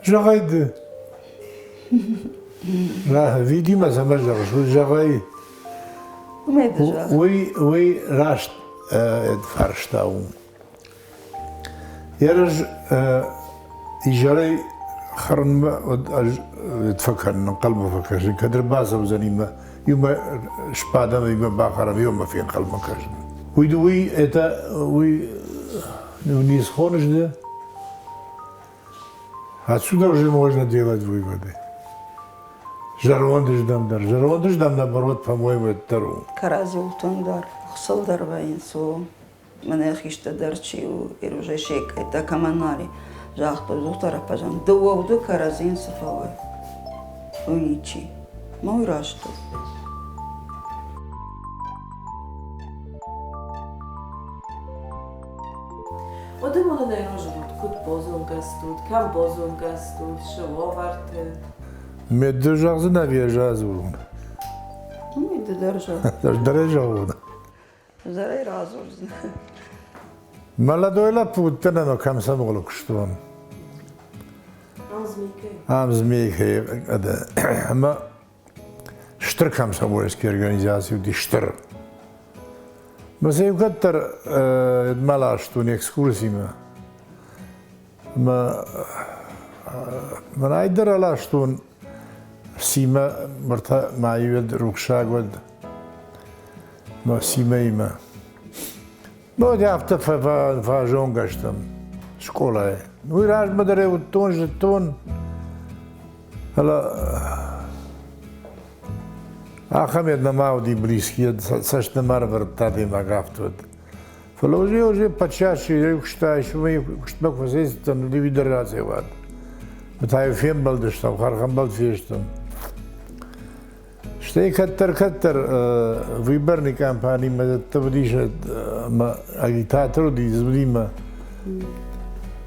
Зӕгъай ды. Видимо, цӕмӕ зӕгъыс, уый зӕгъай. Уый, уый раст фарста у. Ерыз изӕрӕй хӕрынмӕ ӕз фӕкӕнын, ӕнхъӕлмӕ фӕкӕсын, кӕд ӕрбацӕудзӕни мӕ иумӕ сбадӕм, иумӕ бахӕрӕм, иумӕ фенхъӕлмӕ кӕсын. Уый уый это уый не схоныс ды? Отсюда уже можно делать выводы. Зӕронд ждам дӕр. Зӕронд ждам, наоборот, по-моему, это дӕр у. Кӕрӕдзиуыл тынгдӕр, Хуыцау дӕр вӕййынц, о. Мӕнӕ хистӕр дӕр чи у, Ирузӕй секъӕйттӕ кӕмӕн нал и, загътой дохтыр аппазан, дыууӕ уды кӕрӕдзийӕн цы фӕуой, уый ничи. Мӕ уый раст у. Уӕдӕ мӕнӕн ӕрӕзӕгъут, куыд базонгӕ стут, кӕм базонгӕ стут, цы уавӕрты? Ме ды зӕгъдзынӕ ӕви ӕз радзурон? Уый ды дӕр зӕгъ. Ӕз дӕр ӕй зӕгъон. Ӕз радзурдзынӕ. Молодой лӕппу уыдтӕн ӕмӕ комсомолы куыстон. Ам Змейкӕйы? Ам Змейкӕйы. Ӕмӕ стыр комсомольский организаци уыди, стыр. Мӕ сӕ иу кӕддӕр ма ластон экскурсимӕ. Мӕ мӕнӕй дӕр аластон Симӕ мыртӕ ма уӕд рухсаг уӕд мӕ Симӕимӕ. Ну, афтӕ фӕзонгӕ стӕм скъолайы. Уый размӕ дӕр ӕй уыдтон, зыдтон, фӕлӕ ахӕм йӕ нӕма уыди близкий, цӕст нӕма ӕрӕвӕрдта адӕймаг афтӕ уыд. Фӕлӕ уже уже почаще иу куыста, уымӕй куыстмӕ куы фӕцӕйцыдтӕн, уый дӕр рацӕуӕд. Мы та-иу фембӕлдыстӕм, хӕрхӕмбӕлд фестӕм. Стӕй кӕддӕр-кӕддӕр выборный кампанимӕ дӕтты уыдис ӕмӕ агитатор уыди, уыди мӕ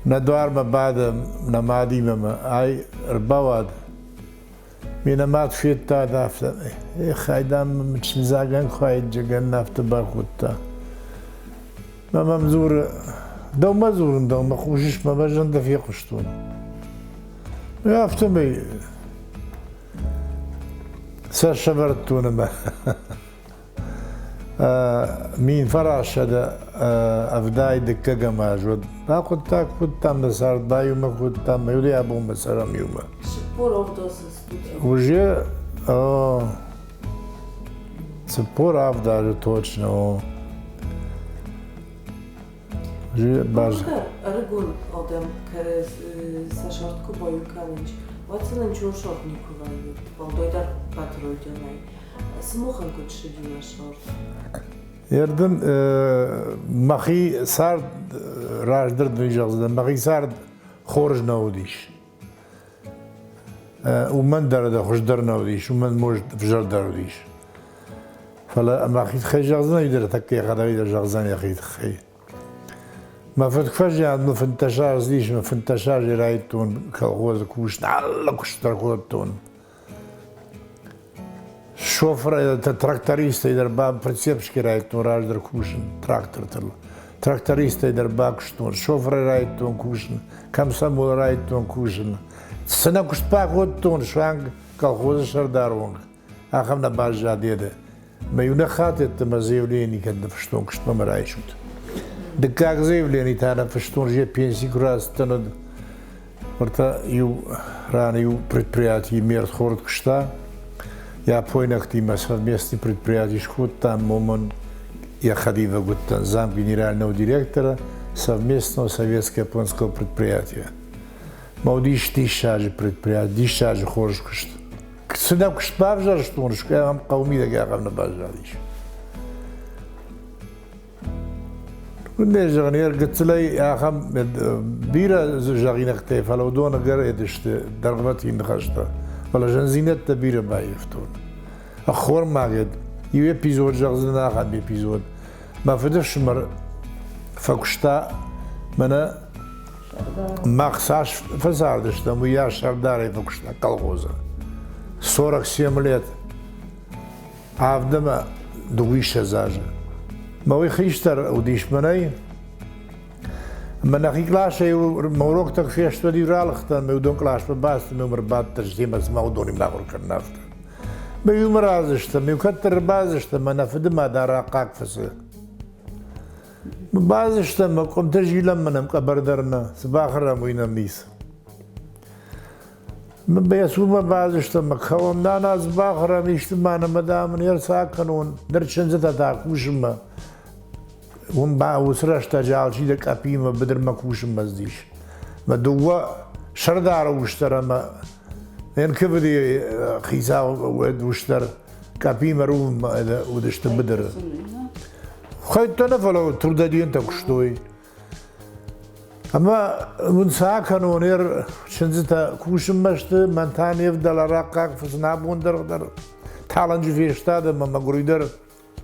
нӕ дуармӕ бады нӕ мадимӕ мӕ ай ӕрбауад. Ме нӕ мад федта афтӕ, эх, ай дам чындзагӕн хуайджыгӕн афтӕ бакодта. Мӕ мӕм дзуры, дӕумӕ дзурын, дӕумӕ хъусыс, мӕ мӕ зӕрдӕ фехъуыстон. Афтӕмӕй сӕ сӕвӕрдтон ӕмӕ 1972 аз уыд. Бахъуыддаг кодтам, нӕ цард баиумӕ кодтам, ӕмӕ уый абонмӕ цӕрӕм иумӕ. 47 азы студент. Уже 47 азы точно. Уже баз... Ӕрыгон адӕм сӕ сӕрд куы баиу кӕнынц, уӕд сын ӕнцон сӕрд никуы вӕййы, уӕлдайдӕр патриотонӕй. Сымахӕн куыд ссыди уӕ сӕрд? Ердын мӕхи цард раздӕр дын зӕгъдзынӕн, мӕхи цард хорз нӕ уыдис. Уымӕн дӕр дӕ хуыздӕр нӕ уыдис, уымӕн может ӕвзӕрдӕр уыдис. Фӕлӕ мӕхи тыххӕй зӕгъдзынӕн, дӕр тӕккӕ йӕхӕдӕг дӕр зӕгъдзӕн йӕхи тыххӕй. Мӕ фыд куы фӕзиан, мӕ 15 азы ис, мӕ 15 азы райдыдтон колхозы кусын, алы куыст дӕр кодтон. Шофыр, трактористӕй дӕр ба прицепщикӕй райдыдтон раздӕр кусын трактортыл. Трактористӕй дӕр бакуыстон, шофырӕй райдыдтон кусын, комсомолы райдыдтон кусын. Цы нӕ куыст бакодтон, суанг колхозы сӕрдары онг, ахӕм нӕ баззад еды. Мӕ иунӕг хатт ӕддӕмӕ заявление никӕд ныффыстон, куыстмӕ мӕ райсут. Дыккаг заявление та ныффыстон, же пенси куы рацыдтӕн, уӕд Уӕртӕ иу ран иу предприятийы ме рдхорд куыста, япойнӕгтимӕ совместный предприяти скодтам, уымӕн йӕ хӕдивӕг уыдтӕн зам генерального директора совместного советско-японского предприятия. Мӕ уыдис диссаджы предприяти, диссаджы хорз куыст. Цы нӕ куыст бавзӕрстон, ахӕм хъӕуы мидӕг ахӕм нӕ баззадис. Куыннӕ зӕгъын, йӕ гыццылӕй ахӕм бирӕ зӕгъинӕгтӕ, фӕлӕ уыдон ӕгӕр сты дӕргъвӕтин ныхӕстӕ. Фӕлӕ зындзинӕдтӕ бирӕ баййӕфтон. Ӕххормаг иу эпизод зӕгъдзынӕн ахӕм эпизод. Мӕ фыдыфсымӕр фӕкуыста мӕнӕ мах цас фӕцардыстӕм, уыйас сӕрдарӕй фӕкуыста колхозы. 47 лет. Авд ӕмӕ дыууиссӕдз азы. Мӕ уый хистӕр уыдис мӕнӕй. Ӕмӕ нӕхи къласӕй мӕ уроктӕ куы фесты, уӕд-иу ралыгътӕн, ӕмӕ уыдон къласмӕ бацыдтӕн, ӕмӕ ӕрбадтысты, ӕмӕ цыма уыдонимӕ ахуыр кӕнын афтӕ. Мӕ иумӕ разыстӕм, иу кӕддӕр ӕрбадзыстӕм, ӕмӕ нӕ фыдымад арахъхъаг фыцы. Бадзыстӕм, ӕмӕ къуымты зилӕм, мӕ нӕм къӕбӕр дӕр нӕ, цы бахӕрӕм, уый нӕм ницы. Йӕ цурмӕ бадзыстӕм ӕмӕ кӕуӕм, нана, цы бахӕрӕм, исты ма нӕ мӕ дам ын ӕрцаг кӕнон, ныр чындзытӕ та кусынмӕ. Уым ба уыцы рӕстӕджы алчидӕр къӕпиимӕ быдырмӕ кусынмӕ цыдис. Мӕ дыууӕ сӕрдары ус дӕр ӕмӕ НКВД-йы хицау ус дӕр къӕпиимӕ рувынмӕ уыдысты быдыры. Хӕйттӕ нӕ, фӕлӕ трудодентӕ куыстой. Ӕмӕ уын цы акӕнон, ер чындзытӕ кусынмӕ сты, мӕн та не вдӕлы арахъхъаг фыцын абон дӕр дӕр талынджы фестад ӕмӕ мӕгуыр дӕр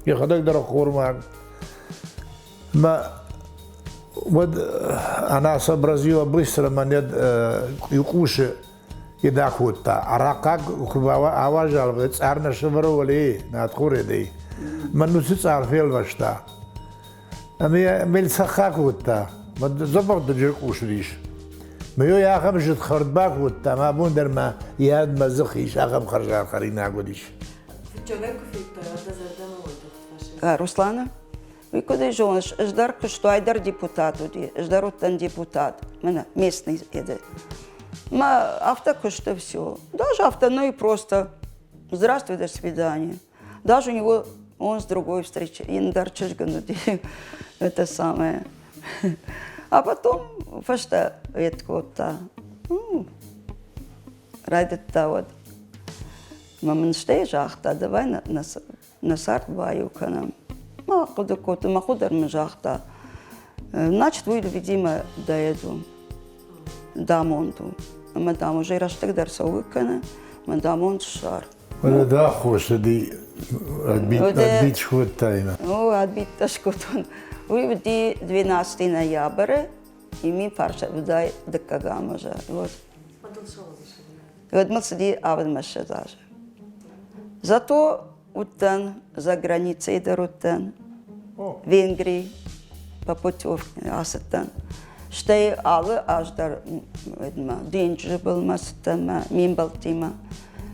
йӕхӕдӕг дӕр ӕххормаг. Мӕ уӕд она сообразила быстро, мӕ нед иу къусы еда кодта. Арахъхъаг куы ауазал, цъар нӕ сӕвӕры уӕлейы, надхоредӕй. Мӕн уыцы цъар фелвӕста. Ӕмӕ мел цӕхха кодта. Мӕ дзӕбӕх дынджыр къус уыдис. Мӕ йой ахӕм зыд хӕрд бакодта, мӕ абон дӕр ма йӕ ад мӕ дзыхы ис, ахӕм хӕрзад хӕринаг уыдис. Фыццагӕй куы федтай, уӕд дӕ зӕрдӕмӕ уайтагъд фӕсырд. Руслана, уый куыд зоныс, ӕз дӕр куыстой дӕр депутат уыди, ӕз дӕр уыдтӕн депутат, мӕнӕ местный еды. Мӕ афтӕ куысты все. Даже афтӕ, ну и просто здравствуй, до свидания. Даже у него он с другой встречи, ӕндӕр чызг ын уыди, это самое. А потом фӕстӕ вет кодта. Райдыдта уӕд. Мӕ мын стӕй загъта, давай нӕ цард баиу кӕнӕм. Ма хъуыды кодта, мӕ хо дӕр мын загъта, значит, уый, видимо, доеду, дамонд у. Ӕмӕ дам уже рӕстӕг дӕр цӕуы кӕны, мӕ дамонд ссар. Уӕдӕ дӕ аххос уыди адбит скодтай. О, адбиттӕ скодтон. Уый уыди 12 ноябры, и мин фарса уыдай дыккӕгӕм азы. Вот. Уӕд мыл цыди 70 азы. Зато уыдтӕн за границей дӕр уыдтӕн. Венгри по путевке ацыдтӕн. Стӕй алы аз дӕр денджызы былмӕ цыдтӕн мӕ ме мбӕлттимӕ.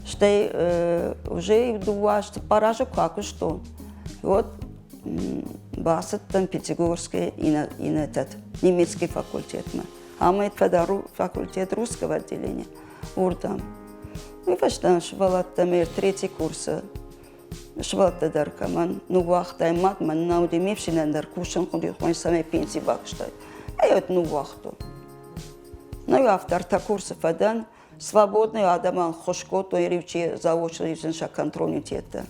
Стӕй уже дыууӕ азы, цыппар азы куы акуыстон, уӕд бацыдтӕн Пятигорскы иннӕтӕт немецкий факультетмӕ. Ам фӕдӕр факультет русского отделения уырдӕм. Уый фӕстӕ сывӕллӕттӕ ме третий курсы сывӕллӕттӕ дӕр кӕмӕн ныууагътай мад, мӕн нӕ уыди ме фсинӕн дӕр кусын хъуыди, хуын цӕмӕй пенси бакуыстай. Ӕй вот ныууагътон. Ну, афтӕ ӕртӕ курсы фӕдӕн, свободный адӕмӕн ххуыс кодтой, риучи заочно исын сӕ контрольнитеттӕ.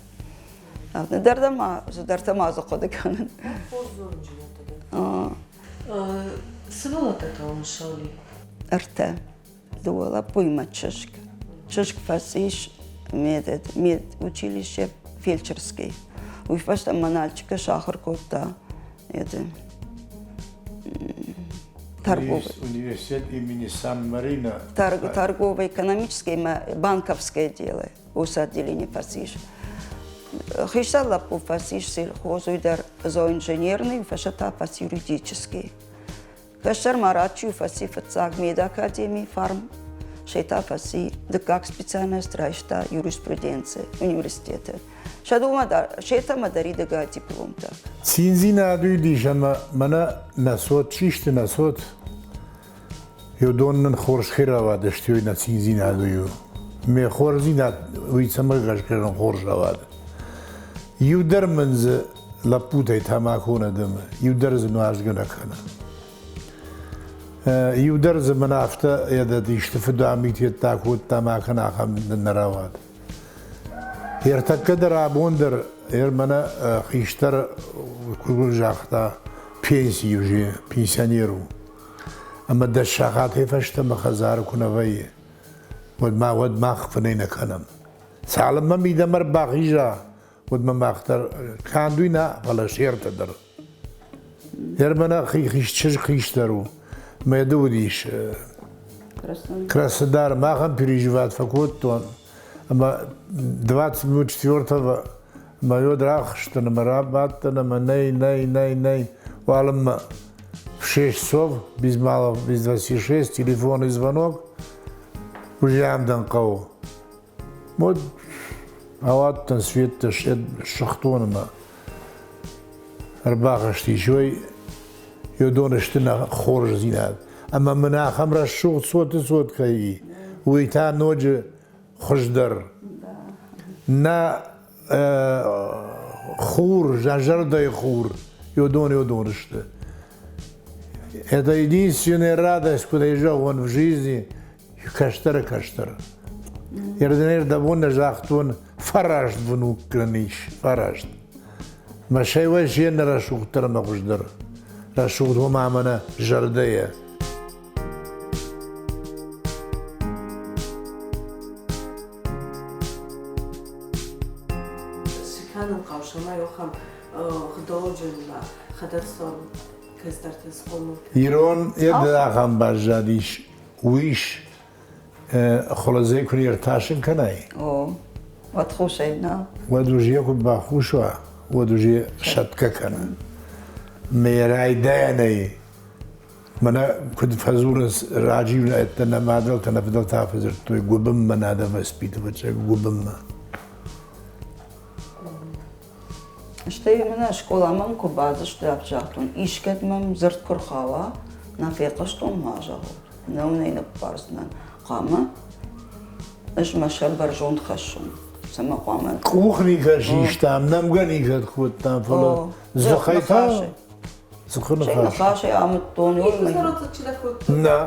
Дӕрдӕ ма, цыдӕртӕ ма дзы хъуыды кӕнын. Хорз зонынджынӕдтӕ дӕ. Цы балӕттӕ та уын Саули? Ӕртӕ. Дыууӕ лӕппуимӕ чызг. Чызг фӕцис медучилище фельдшерский. Уый фӕстӕ мӕ Нальчикы сахуыр кодта это, торговый. Университет имени Сан-Марино. Торгово-экономическое и банковское дело. Уыцы отделение фӕцис. Хистӕр лӕппу фӕцис сельхоз, уый дӕр зооинженерный, фӕстӕ та фӕци юридический. Кӕстӕр Марат чи фӕци фыццаг медакадеми фарм, стӕй та фӕци дыккаг специальность райста юриспруденци университеты. Сӕ дыууӕ дӕр, се ртӕмӕ дӕр идӕгӕ дипломтӕ. Циндзинад уыдис ӕмӕ мӕнӕ нӕ цот чи сты, нӕ цот, уыдон нын хорз хирауадысты, уый нӕ циндзинад уый у. Ме хорздзинад уый цӕмӕ гӕсгӕ нын хорз рауад. Иу дӕр мын дзы лӕппутӕй тамако нӕ дымы, иу дӕр дзы нуазгӕ нӕ кӕны. Иу дӕр дзы мын афтӕ йӕ исты фыдамитеттӕ кодта ма кӕн ахӕм нӕ рауад. Ӕртӕккӕ дӕр абон дӕр мӕнӕ хистӕр куы загъта, пенсийы уже пенсионер у. Ӕмӕ дӕс сахатӕй фӕстӕмӕ хӕдзары куы нӕ вӕййы, уӕд ма уӕд мах фынӕй нӕ кӕнӕм. Цалынмӕ мидӕмӕ ӕрбахиза, уӕд ма мах дӕр канд уый нӕ, фӕлӕ се ртӕ дӕр. Мӕнӕ чызг хистӕр у, мӕ ды уыдис Краснодар. Махӕн переживать фӕкодтон, ӕмӕ 24-го мӕ уӕд рахызтӕн ӕмӕ рабадтӕн ӕмӕ нӕй, нӕй, нӕй, нӕй, уалынмӕ. В 6 часов, без малого, без 26, телефонный звонок, уже ам дӕн хъӕуы. Вот ауадтӕн светтӕ сыгътон ӕмӕ ӕрбахызтис уый уыдон сты нӕ хорздзинад. Ӕмӕ мын ахӕм рӕсугъд цоты цот кӕй и, уый та ноджы хуыздӕр. Нӕ хур, зӕрдӕйы хур, уыдон сты. Это единственная радость, куда я зӕгъон в жизни, кӕстӕры кӕстӕр. Ерденер довольно загътон, фараст внуккӕн ис, фараст. Мӕ сӕйвӕй се нӕ рӕсугъддӕр ӕмӕ хуыздӕр. Рӕсугъд уымӕ ӕмӕ нӕ зӕрдӕйӕ. Цы кӕнын хъӕуы, цӕмӕй ахӕм гъдауджын ма хӕдӕрцӕуӕг кӕстӕртӕ схъомыл кӕнын? Ирон ахӕм баззадис, уис хуылыдзӕй куы не ртасын кӕнай, О, уӕд хусӕй нӕ. Уӕд уже куы бахус уа, уӕд уже сӕтгӕ кӕны. Мӕ райдайӕнӕй мӕнӕ куыд фӕдзурынц, раджы-иу нӕ мадӕлтӕ, нӕ фыдӕлтӕ фӕдзырдтой гуыбынмӕ надо воспитывать гуыбынмӕ. Стӕй мӕнӕ скъоламӕ куы бадзысты, загътон, искӕд мӕм дзырд куы рхауа, нӕ фехъуыстон ма зӕгъут, нӕ уын ӕй ныббардзынӕн. Хъуамӕ ӕз мӕ сӕр бӕрзонд хӕссон, цӕмӕ хъуамӕ. Къух никӕд систам, нӕмгӕ никӕд кодтам, фӕлӕ дзыхӕй та дзыхы ныхас. Ныхасӕй амыдтон. Нӕ.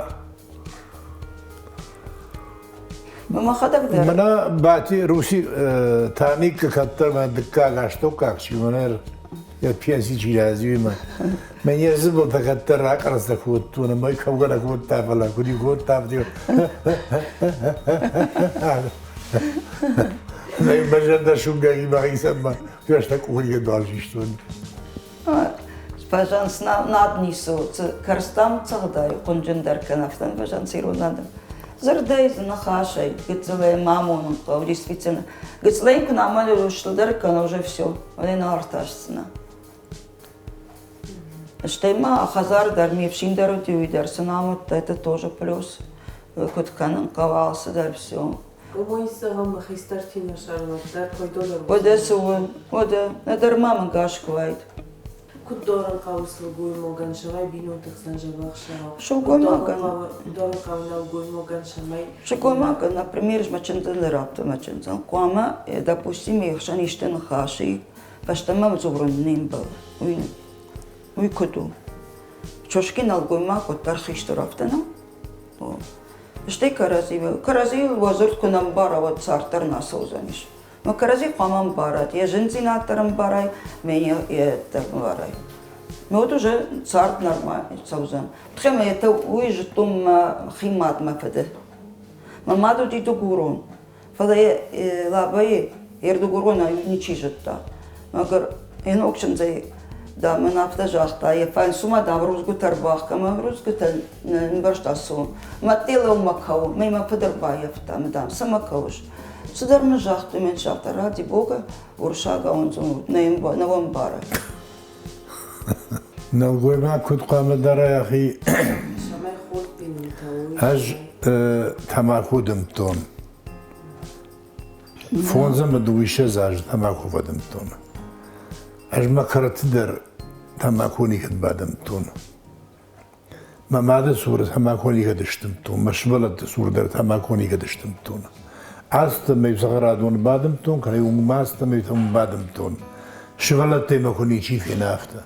Мӕхӕдӕг дӕр. Мӕнӕ Бати Руси Тамикка кӕддӕр мӕ дыккаг астӕуккаг чи мӕнӕ йӕ пьеси чи рӕзи мӕ. Мӕн йӕ зыбылтӕ кӕддӕр ракъӕрцтӕ кодтон ӕмӕ кӕугӕ нӕ кодта, фӕлӕ куыд кодта, афтӕ мӕ зӕрдӕ сунгӕги мӕхицӕн мӕ фӕстӕ къухы дуар систон. Фӕзӕнц над ницы у, кӕрстам цӕгъдай, хъуынджындӕр кӕн, афтӕ фӕзӕнц ирон адӕм. Дзырдӕй, ныхасӕй, гыццылӕй ма амонын хъӕуы, действительно. Гыццылӕй куы нӕ амонай, стылдӕр кӕна, уже все, уӕд нал ӕртасдзынӕ. Стӕй ма хӕдзары дӕр ме фсин дӕр уыди, уый дӕр сын амыдта, это тоже плюс. Куыд кӕнын хъӕуы алцыдӕр, все. Уымӕй зӕгъӕм, хистӕртимӕ сӕрмӕт дӕр койдо дӕр. Уӕдӕ цы у? Уӕдӕ, нӕдӕр ма мын гас куы уаид. Куыд дорын хъӕуы сылгоймагӕн, цӕмӕй бинонты хсӕн зӕбӕх Сылгоймагӕн? Дорын хъӕуы нӕлгоймагӕн, цӕмӕй... Сылгоймагӕн, например, мӕ чындзӕн радта мӕ чындзӕн. Хъуамӕ, допустим, йе хсӕн исты ныхасы фӕстӕмӕ дзурын не мбӕлы. Уый, уый куыд у? Чошки нӕлгоймаг уӕддӕр хистӕр афтӕ нӕу? Стӕй кӕрӕдзимӕ, кӕрӕдзийыл уӕ дзырд куы нӕ мбара, уӕд цард дӕр нӕ ацӕудзӕнис. Мӕ кӕрӕдзи хъуамӕ ӕмбарат, йӕ зындзинад дӕр ӕмбарай, мӕ йӕ дӕр ӕмбарай. Мӕ уӕд уже цард нормально цӕудзӕн. Тхемӕ это уый зыдтон мӕхи мад мӕ фыды. Мӕ мад уыди дыгурон, фӕлӕ Лабӕйы ӕрдыгуронӕй ничи зыдта. Мӕгуыр йе ног чындзӕй дам мын афтӕ загъта, йӕ фӕнсумӕ дам рудзгуытӕ ӕрбахгӕ, мӕ рудзгуытӕ нымбӕрста цы Мӕ телӕумӕ кӕуы, мӕ мӕ фыд ӕрбаййӕфта, дам, цӕмӕ кӕуыс? Цыдӕр мын загътой, мӕн загъта, ради бога, уырыссагау ӕнцон нӕ ӕмбары. Нӕлгоймаг куыд хъуамӕ дара йӕхи? Ӕз тамако дымдтон. Фондз ӕмӕ дыууиссӕдз азы тамако фӕдымдтон. Ӕз мӕ кӕрты дӕр тамако никӕд бадымдтон. Мӕ мады цур тамако никӕд сдымдтон, мӕ сывӕллӕтты цур дӕр тамако никӕд сдымдтон. Азтӕ цӕхӕрадоны бадымдтон, кӕнӕ уынгмӕ азтӕ бадымдтон. Сывӕллӕттӕй мӕ куы ничи фена, афтӕ.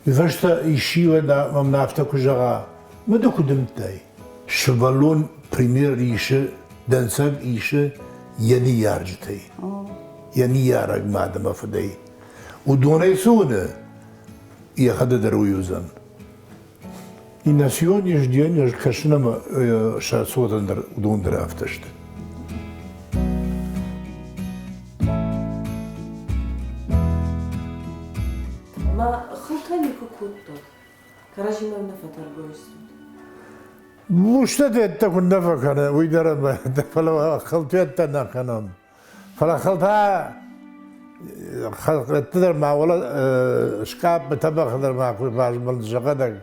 Уый фӕстӕ исчи уӕд мӕм афтӕ куы зӕгъа, мӕ ды куы дымдтай? Сывӕллон пример исы, дӕнцӕг исы йӕ ныййарджытӕй, йӕ ныййарӕг мад ӕмӕ фыдӕй. Уыдонӕй цы уыны, йӕхӕдӕг дӕр уый уыдзӕн. И на сегодняшний день ӕз кӕсын ӕмӕ сӕ цотӕн дӕр уыдон дӕр афтӕ сты. Ма хылтӕ никуы кодтат? Кӕрӕдзимӕ нӕ фӕтӕргой стут? Мустӕ куы нӕ фӕкӕны, уый дӕр ӕмӕ фӕлӕ хылтӕ нӕ кӕнӕм. Фӕлӕ хылтӕ хӕлттӕ дӕр ма уӕлӕ скъаппы тӕбӕгъы дӕр ма куы базмӕлд сӕхӕдӕг.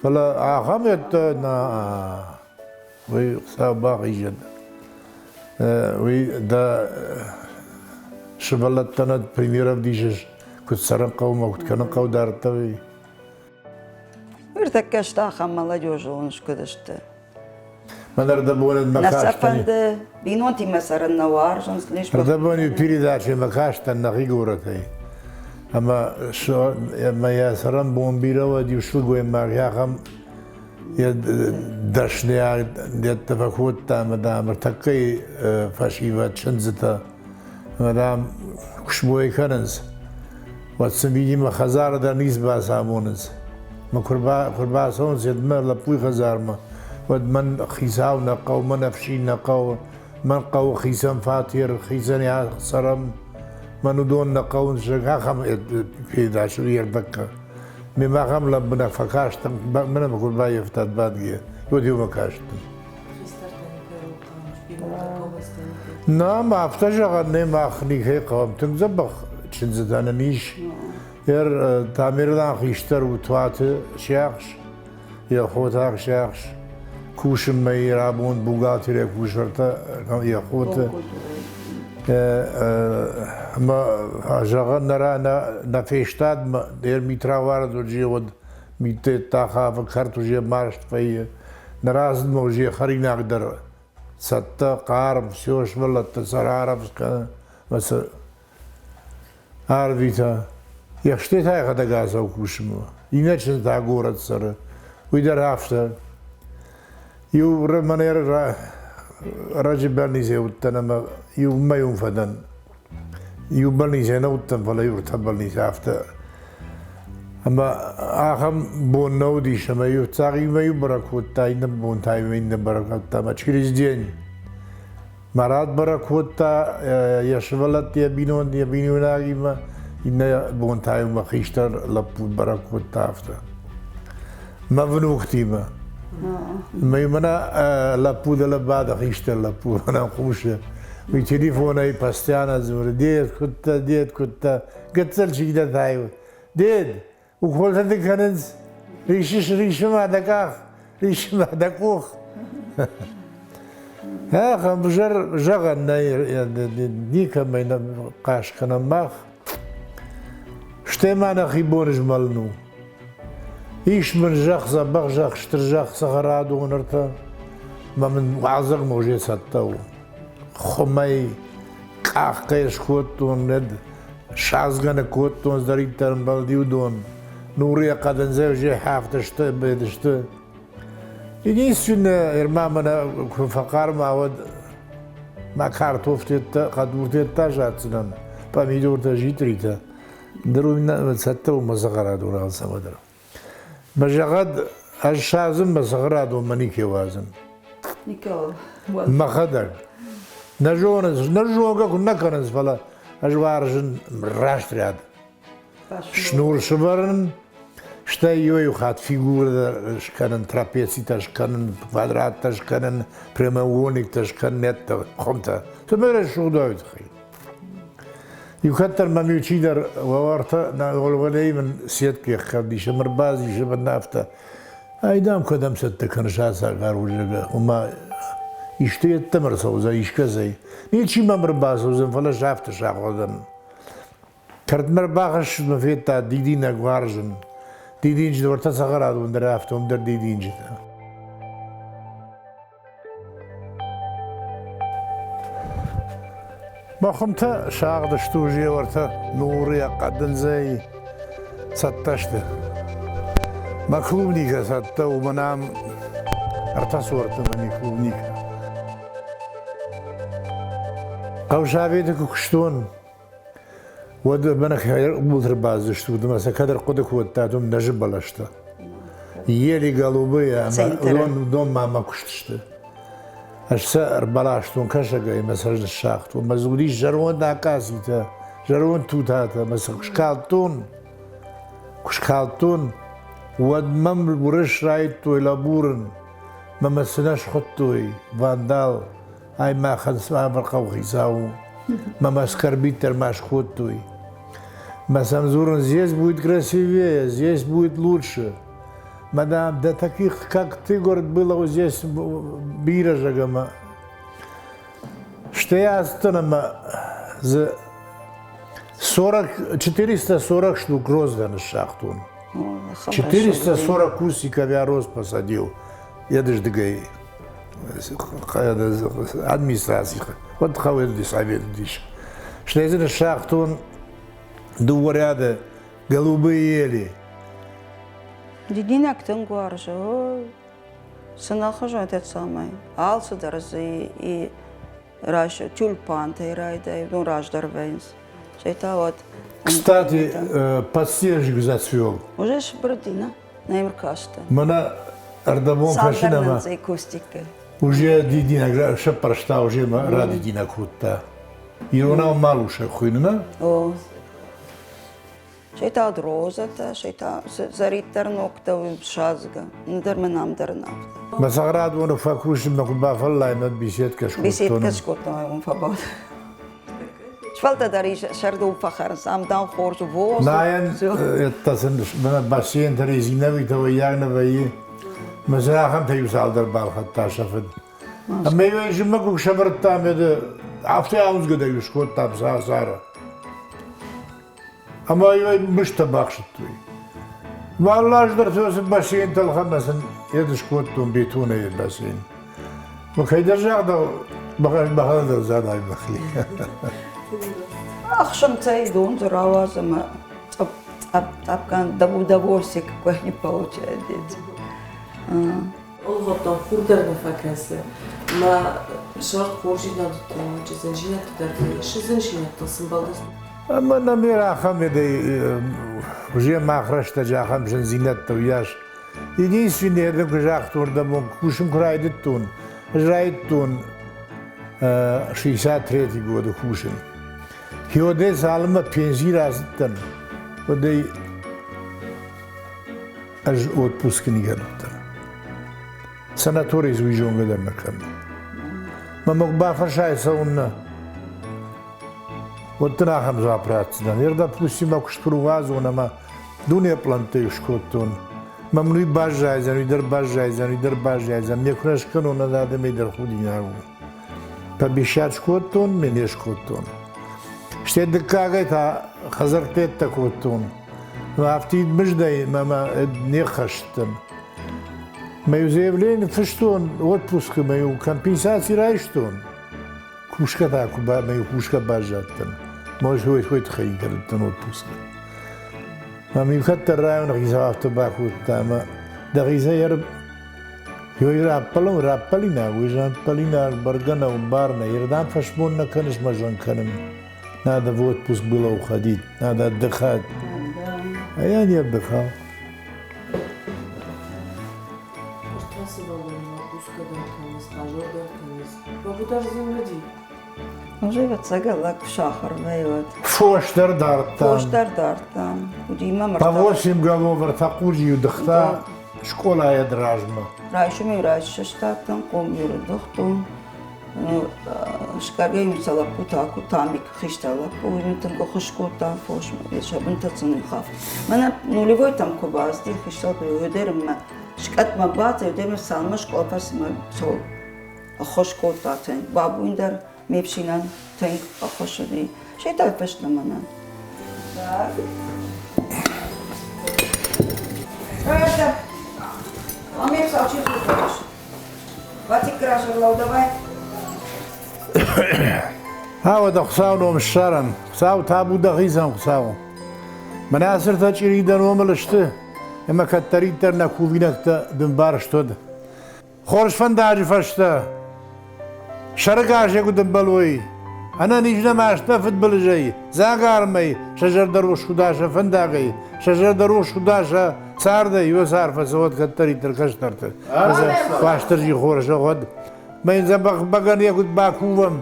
Фӕлӕ ахӕм ӕддӕ нӕ уый Хуыцау бахизӕд. Уый дӕ сывӕллӕттӕн пример ӕвдисыс, куыд цӕрын хъӕуы ӕмӕ куыд кӕнын хъӕуы дарддӕр. Ныртӕккӕ сты ахӕм молодежон скуыд сты. Мӕн ӕрдӕбонӕн мӕ Нӕ сӕ фӕнды бинонтимӕ цӕрын нӕ уарзынц. Ӕрдӕбон иу передачӕмӕ кастӕн нӕхи горӕтӕй. Ӕмӕ ӕмӕ йӕ цӕрӕнбон бирӕ уӕд иу сылгоймаг ахӕм йӕ дӕсныйадӕттӕ фӕкодта ӕмӕ, дам, ӕртӕккӕйы фӕсивӕд чындзытӕ ӕмӕ, дам, куы смой кӕнынц, уӕд сын, видимо, хӕдзары дӕр ницы бацамонынц. Мӕ куы рбацӕуынц йедмӕ лӕппуйы хӕдзармӕ, уӕд мӕн хицау нӕ хъӕуы, мӕн ӕфсин нӕ хъӕуы, мӕн хъӕуы хицӕн фатер, хицӕн цӕрӕм, мӕн уыдон нӕ хъӕуынц, зӕгъгӕ, ахӕм передача йе рдӕггӕ. Мемӕ ахӕм лӕмбынӕг фӕкастӕн, мӕнӕ мӕ куы рбаййӕфтат бадгӕ, уӕд иумӕ кастӕн. Нӕ, афтӕ зӕгъӕн нӕ мах никӕй хъӕуӕм. Тынг дзӕбӕх чындзытӕ нын ис. Ер Тамерлан хистӕр у Туаты сиахс, йӕ хотаг сиахс. Кусынмӕ йӕ рабон бухгалтерия кусӕртӕ йӕ хоты. Ӕмӕ зӕгъӕн нӕ фестадмӕ ер митравӕрд уыди, уӕд миттӕ хавы кӕрт уже марст вӕййы. Нӕ рацыдмӕ уже хӕринаг дӕр цӕттӕ, хъарм, все сывӕллӕттӕ сӕ рарӕвдз кӕны ӕмӕ сӕ арвита. Йӕхстӕй та йӕхӕдӕг ацӕуы кусынмӕ. Иннӕ чындз та горӕт цӕры. Уый дӕр афтӕ. Иу мӕнӕ раджы больницӕйы уыдтӕн ӕмӕ иу мӕй уым фӕдӕн. Иу больницӕйы нӕ уыдтӕн, фӕлӕ иу ӕртӕ больницӕ афтӕ. Ӕмӕ ахӕм бон нӕ уыдис, ӕмӕ иу фыццаг иу бӕрӕг кодта, иннӕ бон та иннӕ бӕрӕг кодта, ӕмӕ через день Марат бӕрӕг кодта йӕ сывӕллӕтты йӕ бинон йӕ бинойнагимӕ, иннӕ бон та иумӕ хистӕр лӕппу бӕрӕг кодта афтӕ. Мӕ внуктимӕ. Мӕ мӕнӕ лӕппу дӕлӕ бады хистӕр лӕппу мӕнӕ хъусы. Уый телефонӕй постоянно дзуры, дед, куыдтӕ, дед, куыдтӕ. Гыццыл чидӕр та дед, Уколтӕ дын кӕнынц, рисыс, рисы ма дӕ къах, рисы ма дӕ къух. Ахӕм взӕр зӕгъӕн нӕй, никӕмӕй нӕ хъаст кӕнӕм мах. Стӕй ма нӕхи бон змӕлын у. Ис мын зӕхх, дзӕбӕх зӕхх, стыр зӕхх, цӕхӕрадон ӕртӕ. Мӕ мын уалдзӕгмӕ уже цӕттӕ у. Хуымӕй къахгӕ скодтон, нӕд садзгӕ ныккодтон, цыдӕриддӕр ӕмбӕлди, уыдон. Нуры йӕ хъӕдындзӕй уже хӕфтысты, бедысты. Единственное, ӕрма мӕнӕ куы фӕхъарма, уӕд мӕ картофтеттӕ, хъӕдуртеттӕ садздзынӕн, помидортӕ, джитритӕ. Ныр уый цӕттӕ у мӕ цӕхӕрадон алцӕмӕ дӕр. Мӕ зӕгъӕд, ӕз садзын мӕ цӕхӕрадонмӕ никӕй уадзын. Никӕуыл. Мӕхӕдӕг. Нӕ зонынц, нӕ зонгӕ куы нӕ кӕнынц, фӕлӕ ӕз уарзын раст ряд. Шнур сывӕрын, стӕй иуӕй-иу хатт фигурӕ скӕнын, трапецитӕ скӕнын, квадраттӕ скӕнын, прямоугольниктӕ скӕнын, ӕддӕ хуымтӕ. Цӕмӕй рӕсугъд уа уый тыххӕй. Иу кӕддӕр мӕм иу чидӕр уӕртӕ нӕ Олгъӕнӕй мын сетки ӕххӕвдис ӕмӕ ӕрбазис ӕмӕ афтӕ Ай, дам, кӕдӕм цӕттӕ кӕныс ацагар уызӕгӕ, ома исты йеддӕмӕ ӕрцӕудзӕн искӕцӕй. Ничи мӕм ӕрбацӕудзӕн, фӕлӕ сӕфты сахуадӕн. Кӕртмӕ ӕрбахӕссынмӕ федта дидинӕг уарзын. Дидинджыты уӕртӕ цӕхӕрадон дӕр афтӕ, уым дӕр дидинджытӕ. Мӕ хуымтӕ сагъд сты уже уӕртӕ нурыйӕ хъӕдындзӕй цӕттӕ сты. Мӕ клубникӕ цӕттӕ у, мӕнӕ ам ӕртӕ сорты мӕн и клубникӕ. Хъӕусоветы куы куыстон, уӕд мӕнӕ хъӕбулты ӕрбацыдысты, ӕмӕ сӕ кӕд ӕрхъуыды кодтат, уым нӕзы бӕлӕстӕ. Ели голубые ӕмӕ уыдон ма мӕ куыст сты. Ӕз сӕ ӕрбаластон кӕсӕгӕй ӕмӕ сӕ ныссагътон. Мӕ дзы уыдис зӕронд акъацитӕ, зӕронд тутатӕ ӕмӕ сӕ куы скалдтон, куы скалдтон, уӕд мӕм уырыс райдыдтой лӕбурын. Мӕ мӕ цы нӕ схуыдтой, вандал, ай махӕн цавӕр хъӕуыхицау у. Мӕ мӕ скорбить дӕр ма скодтой. Мӕ сӕм дзурын, здесь будет красивее, здесь будет лучше. Мадам, да таких, как ты, говорит, было вот здесь бирӕ зӕгъӕмӕ. Стӕй азтӕн ӕмӕ дзы 40, 440 штук роз дӕр ныссагътон. 440 кустиков я роз посадил. Едыздыгӕй администраци. Вот хъӕуы совет уыдис. Стӕй дзы ныссагътон дыууӕ ряды голубые ели. Дидинӕг тынг уарзы. Цы нӕ хуызӕн цӕмӕй. Алцыдӕр дзы и райсы тюльпантӕй райдай, ну раздӕр вӕййынц. Стӕй та уӕд Кстати, подснежник зацвел. Уже сбырди, на? Нӕм ркастӕн. Мӕнӕ ӕрдӕбон кӕсын ӕмӕ уже дидинӕг сӕппӕрста, уже мӕ радидинӕг кодта. Иронау малусӕг хуыйны, нӕ? О. Шейтад розӕтӕ, шейта зӕриддӕр ногтӕ садзгӕ. Ндӕр мӕн ам дӕр нӕ. Мӕ цӕхӕрадоны фӕкусынмӕ куы бафӕллайын, уӕд беседкӕ скодтон. Беседкӕ скодтон, уым фӕбад. Сфӕлтӕ дӕр ис сӕрды фӕхӕрынц, ам дам хорз у воздух. Найӕн это сын бассейнтӕ резиновыйтӕ вӕййаг нӕ вӕййы. Мӕ сын ахӕмтӕ иу цалдӕр балхӕдта сӕ фыд. Ӕмӕ иу зымӕг куы сӕвӕрдтам, афтӕ ауындзгӕ дӕр скодтам сӕры. Ӕмӕ йӕ мыстӕ бахсыдтой. Уаллаз дӕр цы бассейн тӕлхӕмӕ сын йед скодтон бетонӕй бассейн. Ну, кӕйдӕр загъдау, бахӕлдӕр задай мӕхи. Ӕхсынцӕй дон дзы рауадз ӕмӕ цъӕпп-цъӕпп удовольствие какое не получают дети. Олгъодтон хур дӕр нӕ фӕкӕсы. Мӕ сӕрд хорздзинады туджы зындзинӕдтӕ дӕр вӕййы. Зындзинӕдтыл сымбӕлдысты. Ӕмӕ нӕм ахӕм уже мах рӕстӕджы ахӕм зындзинӕдтӕ уыйас. Единственное, дын куы загътон, дӕм кусын куы райдыдтон, ӕз райдыдтон 63 годы кусын. Хиодӕй цалынмӕ пенси рацыдтӕн, уӕдӕй ӕз отпускы никӕддӕр. Санаторий уый зонгӕ дӕр нӕ кӕнын. Мӕ мог бафӕрсай цӕуыннӕ? Уӕд дын ахӕм дзуапп ратдзынӕн. Ер, допустим, мӕ куыст куы ныууадзон ӕмӕ дуне пълӕнттӕ скодтон, мӕ мын уый баззайдзӕн, уый дӕр баззайдзӕн, уый дӕр баззайдзӕн, ме куы нӕ скӕнон, ӕз адӕмӕй дӕр худинаг у. Пообещать скодтон, ме не скодтон. Стӕй дыккагӕй та хӕдзӕрттӕ кодтон. Афтид мыздӕй мӕ не ххӕсттӕн. Мӕ заявление фыстон отпускы, мӕ компенсаци райстон. Кусгӕ та куы мӕ кусгӕ баззадтӕн. Может, уый уый тыххӕй кӕдтӕн отпускы. Мӕм иу кӕддӕр районы хицау афтӕ бакодта, ӕмӕ дӕхицӕй Ёй раппӕлон раппӕлинаг, уый раппӕлинаг бӕргӕ нӕу, бар нӕ, ердӕм фӕсмон нӕ кӕныс мӕ зын кӕнын. Надо в отпуск было уходить, надо отдыхать. А я не отдыхал. Уже ӕвӕццӕгӕн сахар вӕййы. Фос дӕр дардтам. Фос дӕр дардтам. Уыди мӕм По восемь голов ӕртӕ дыхта скъолайы размӕ. Райсомӕй раджы сыстадтӕн, хъомгӕры дыгътон. Скъӕргӕ-иу сӕ лӕппутӕ акодта, Амик хистӕр лӕппу, уый мын тынг ӕххуыс кодта фосмӕ, сӕ бынтӕ сын хафт. Мӕнӕ нулевой там куы бацыди, хистӕр лӕппу, уый мӕ скъӕтмӕ бацыд, уый мӕ цалынмӕ скъола фӕци, цӕуыл ӕххуыс кодта тынг. Бабуин дӕр ме фсинӕн тынг ӕххуыс уыди. Сӕ фӕстӕ мӕнӕн. Так. Это. Амир Савчик Ватик Крашерлау, давай. Ауӕдӕ Хуыцауы ном ссарӕм. Хуыцау табу дӕхицӕн, Хуыцау. Мӕнӕ ацы ртӕ чъири дӕ номыл сты, ӕмӕ кӕддӕриддӕр нӕ кувинӕгтӕ дын барст уӕд. Хорз фӕндаджы фӕстӕ сӕрыгас куыд ӕмбӕлой, ӕнӕниз нӕма сты фыдбылызӕй, дзагармӕй, сӕ зӕрдӕ рухс куыд сӕ фӕндагӕй, сӕ зӕрдӕ рухс куыд сӕ цардӕй, уыцы арфӕ цӕуӕд кӕддӕриддӕр кӕстӕрты. Уастырджи хорз зӕгъӕд. Мӕ йын дзӕбӕх бӕгӕныйӕ куыд бакувӕм,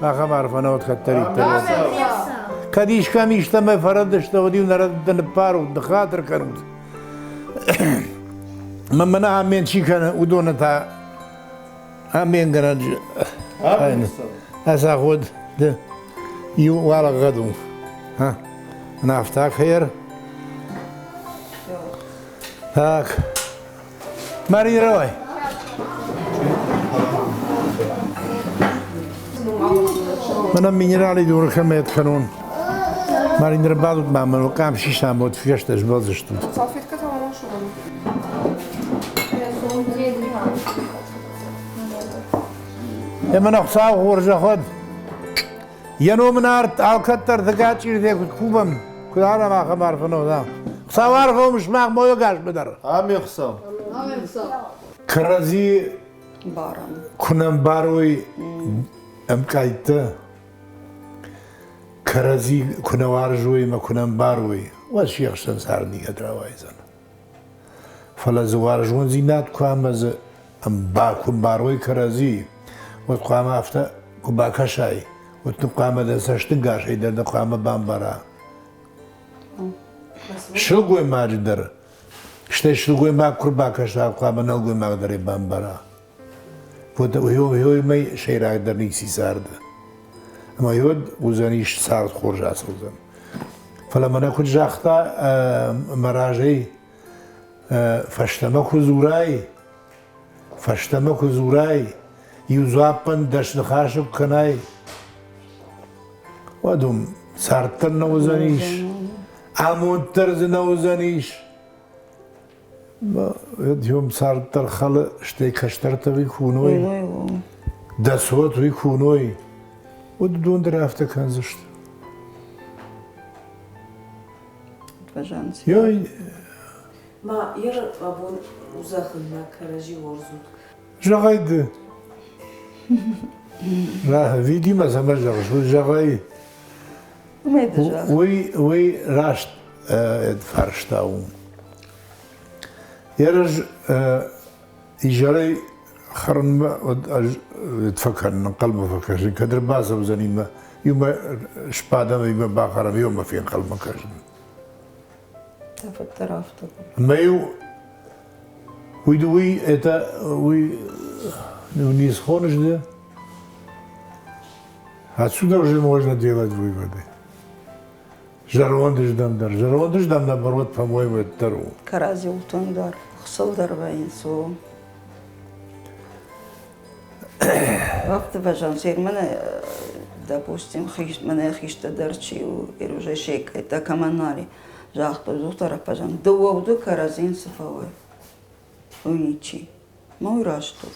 ахӕм арфӕ нӕ уӕд кӕддӕриддӕр. Кӕд искӕм истӕмӕй фӕрӕдысты, уӕд-иу нӕ рӕдыдтӕ ныппарут, ныххатыр кӕнут. Мӕ мӕнӕ амен чи кӕны, уыдоны та аменгӕнӕджы ӕсаход ды иу уӕлӕгъгъӕд у. Нафта хер. Так. Мария, давай. Мӕнӕ минерали дуры кӕмӕт кӕнон. Марин ӕрбадут ма мӕн къам систам, вот фӕстӕ сбӕлдзыстут. Салфетка там машина. Ӕмӕ нӕ Хуыцау хорзӕх уӕд. Йӕ ном ын арт алкӕддӕр дыгачъирдӕй куыд кувӕм, куыд арӕм ахӕм арфӕ нӕ Хуыцау арфӕ у сымах мойгасмӕ дӕр. Амин Хуыцау. Кӕрӕдзи куы нӕ мбарой ӕмкъӕйттӕ, кӕрӕдзи куы нӕ уарзой ӕмӕ куы нӕ мбарой, уӕд се хсӕн цард никӕд рауайдзӕн. Фӕлӕ дзы уарзондзинад куы ӕмӕ дзы куы мбарой кӕрӕдзи, уӕд хъуамӕ афтӕ куы бакӕсай, уӕд дын хъуамӕ дӕ цӕстынгасӕй дӕр дӕ хъуамӕ бамбара. Сылгоймаджы дӕр, стӕй сылгоймаг куы рбакӕса, хъуамӕ нӕлгоймаг дӕр ӕй бамбара. Вот уымӕй сӕйрагдӕр ници царды. Ӕмӕ уӕд уыдзӕнис цард хорз ацӕудзӕн. Фӕлӕ мӕнӕ куыд загъта мӕ разӕй, фӕстӕмӕ куы дзурай, фӕстӕмӕ куы дзурай, иу дзуаппӕн дӕс ныхасы куы кӕнай, уӕд уым цард дӕр нӕ уыдзӕнис, амонд дӕр дзы нӕ уыдзӕнис. Уым цард дӕр хӕлы, стӕй кӕстӕртӕ уый куы уыной, дӕ цот уый куы уыной, уӕд уыдон дӕр афтӕ кӕндзысты. Йой. Ма ер абон узӕхынмӕ кӕрӕдзи уарзут. Зӕгъай ды. Видимо, цӕмӕ зӕгъыс, уый зӕгъай. Уый, уый раст фарста у. Ерыз изӕрӕй хӕрынмӕ ӕз фӕкӕнын, ӕнхъӕлмӕ фӕкӕсын, кӕд ӕрбацӕудзӕни иумӕ сбадӕм, иумӕ бахӕрӕм, иумӕ фенхъӕлмӕ кӕсын. Фыддӕр афтӕ. Ӕмӕ-иу уый, уый, это, уый, ну, не схоныс ды? Отсюда уже можно делать выводы. Зӕрондыздӕм дӕр. Зӕрондыздӕм, наоборот, по-моему, это дӕр у. Кӕрӕдзиуыл тынгдӕр, хсыл дӕр вӕййынц, о. Афтӕ базон, мӕнӕ, допустим, мӕнӕ хистӕр дӕр чи у, уже шекӕйтӕ кӕмӕн нал и, загътой, доктор аппазан, дыууӕ уды кӕрӕдзийӕн цы фӕуой, уый ничи. Ну и раст у.